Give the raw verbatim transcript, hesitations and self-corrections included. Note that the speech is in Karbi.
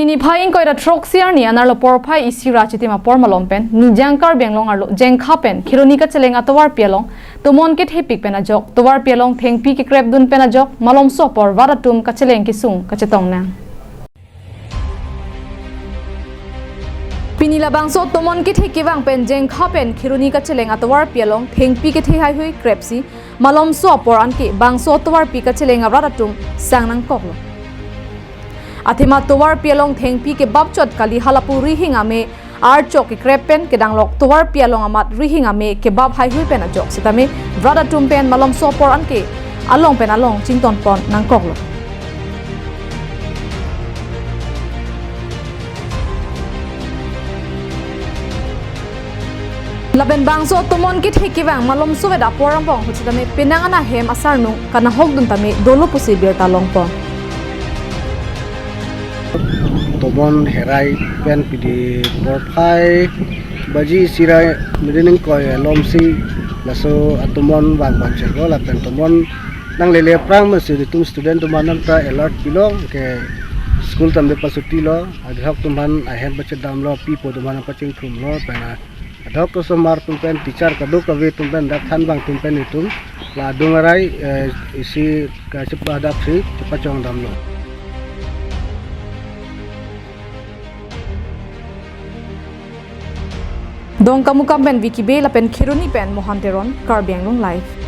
Niphai ingkoi ra throksi arni anerlo porphai isi ra chitim apor malom pen Nijang Karbi Anglong arlo Jengkha pen Kheroni kacheleng atovarpi along tomon kethepik pen ajok tovarpi along thengpi kekrepdun pen ajok malomso apor rat atum kacheleng kesung kachetong nang. Pini labangso tomon kethe kevang pen Jengkha pen Kheroni kacheleng atovarpi along thengpi kethe haihui krepsi malomso apor anke bangso atovarpi kacheleng arat atum sang nangkoklo. Athema tovarpi along thengpi kebap chot kali halapu rihing ame archok kekrep pen kedanglok tovarpi along amat rihing ame kebap haihui pen ajok sitame rat atum pen malomso apor anke along pen along chington pon nangkoklo. Lapen bangso tomon kethe kevang malomso vet apor angbong ahut sitame penang anahem asarnung kanahokdun tame dolo pusi birta longpon. Tomon herai pen pidi porphai baji isi ra midi ingkoi alomsi laso atomon vang vang chenglo lapen tomon nanglele aphrang masi itum student atum aphan ta alert pilo ke school tame pasutilo, adhok atum aphan ahem pachedamlo, pipo atum aphan pachingthumlo, pena adhok osomar atum pen teacher kadokave atum pen dak thanbang atum pen itum la adung arai, eh, isi kachepadapsi chepachongdamlo. Dongkamukam pen Vicky Bey lapen Kheroni pen Mohan Teron, Karbi Anglong Live.